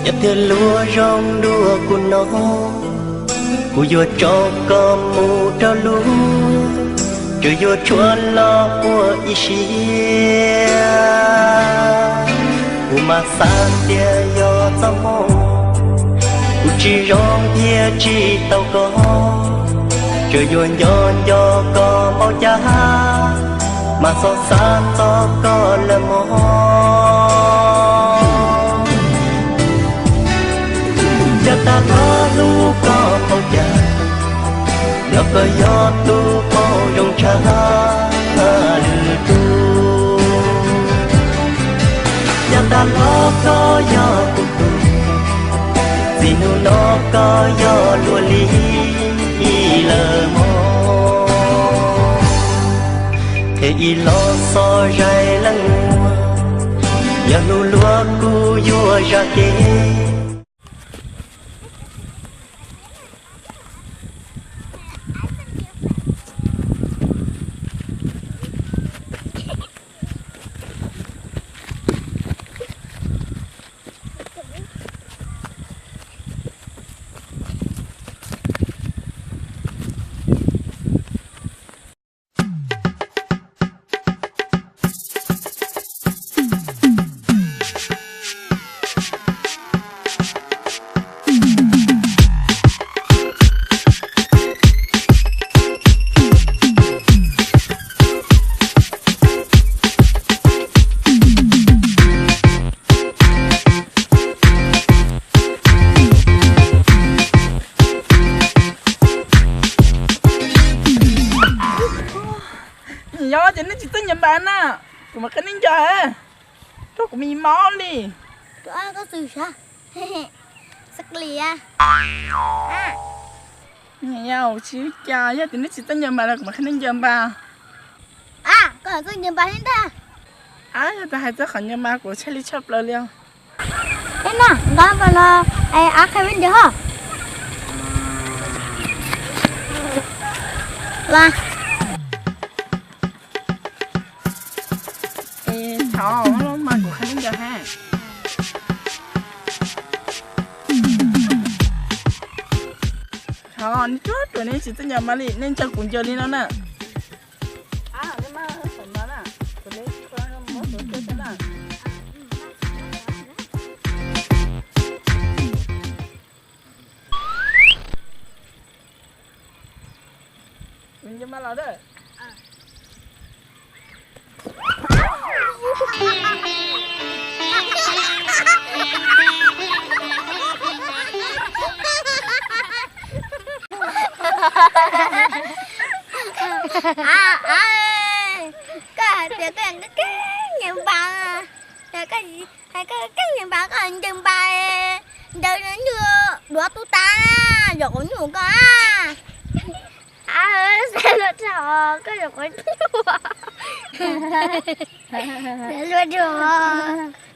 Yog tias luag zoo dua kuv no, kuv yuav tso koj mus rau lub, tsuas yuav tshuav los ua ib siab. Kuv mas xav tias yog txoj hmoo, kuv tsis zoo thiab tsis tau koj, tsuas yuav nco nco koj npaum cas, mas txhob xav txog koj lawm mog. Yog tag los hlub koj npaum cas, yog koj yog tus phooj zoo tshaj lwm tus. Yog tag los koj yog kuv tus, txij hnub no koj yog luag li lawm mog. Qhia ib los xov zais leej muag, yog hnub luag kuv yuav zam kev. Yog ces nej tsis txawj ncaws npas na, kuv mam qhia nej ncaws. Rau kuv me mob li. Yog tias nej tsis txawj ncaws npas los kuv mam qhia nej ncaws npas. Ab, yog tias hais txog qhov ncaws npas kuv tshaj li tshaj plaws li os. Ab, qhia me ntsis ho. Thov mas kuv qhia nej ncaws ha. Thov nej ruam ruam nej tsis txawj ncaws npas li, nej ncaws kuv ncaws li no na. Koj hais tias koj keej ncaws npas, hais koj keej ncaws npas, koj ncaws npas, ncaws nyuj duav tu tas, yog quav nyuj koj. Koj yog quav nyuj.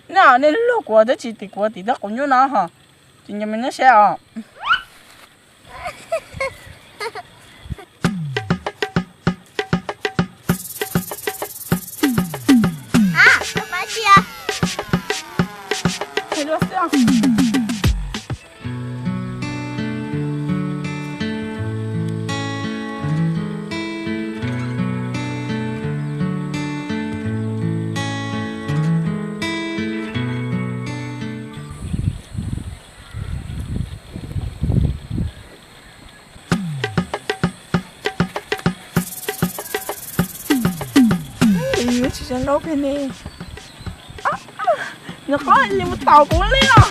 Nej luag kuv tab sis tim kuv tim toj quav nyuj no ho, ces ncaws me nyob seb os. Tsis zoo nkauj pheej ne. Nws qhov li mus taus kuv li os.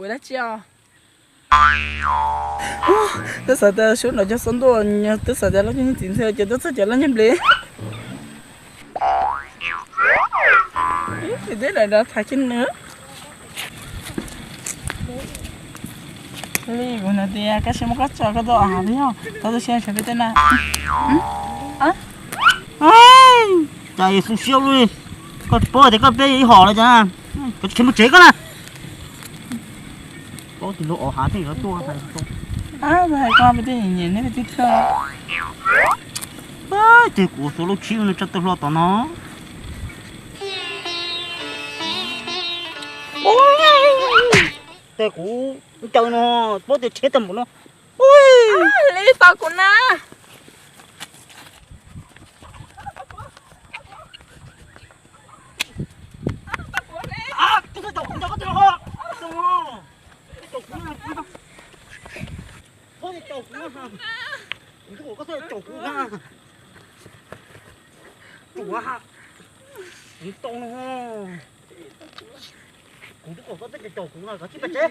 Dab tsi os? Twb xav tias sub nrov cov xob ntuj, twb xav tias lub nyob txiv ntxhia ces twb txog cov lub nyob nplej. Twb daim dav tham kiag nws. Li kuv hais tias koj sim muab koj tso koj tuaj hav peb yog tau tu siab tshuav peb tej na. Cas xu siab li, koj paub tias koj peb ib hom lawm cas koj tsis mus tsev koj na. Paub tias luag ob hav thiaj yuav tuaj hais koj. Hais koj peb tej nyiam nyiam neb peb tib thawj. Ces kuv xuas lub tshib no tso tawg hlo tom no. Ces kuv ncaws no, paub tias rhiab tag npaum no. Li tos kuv na. Kuv twb kom koj txhob caum kuv no, koj tsis pais tsev.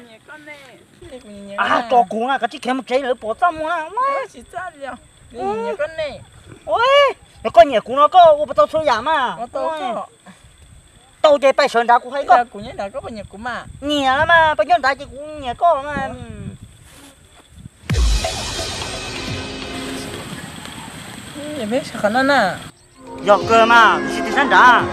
Caum kuv no, koj tsis khiav mus tsev lawv pom txaj muag na. Yog koj nyiam kuv no koj ua puas tau txhua yam mas. Tau ces pais sawv nrad kuv hais koj. Nyiam mas pais nyob nrad ces kuv nyiam koj mas. Yog kawg mas, tab sis tig sab nrad.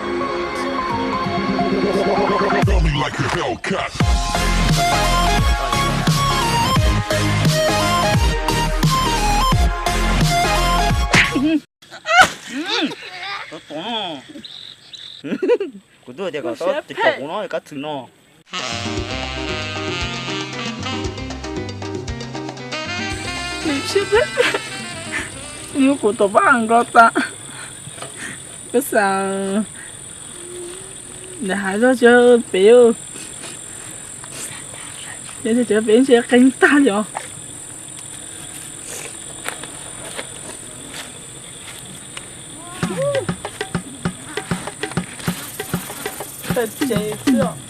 Kuv twb tias kom txhob caum kuv no, kab txwm no. Kuv tus pab nkaus tas, peb xav ntawm hav zog tsis pem, yog tsis pem ntshe qee tag li os. Txawm tsev xwb os.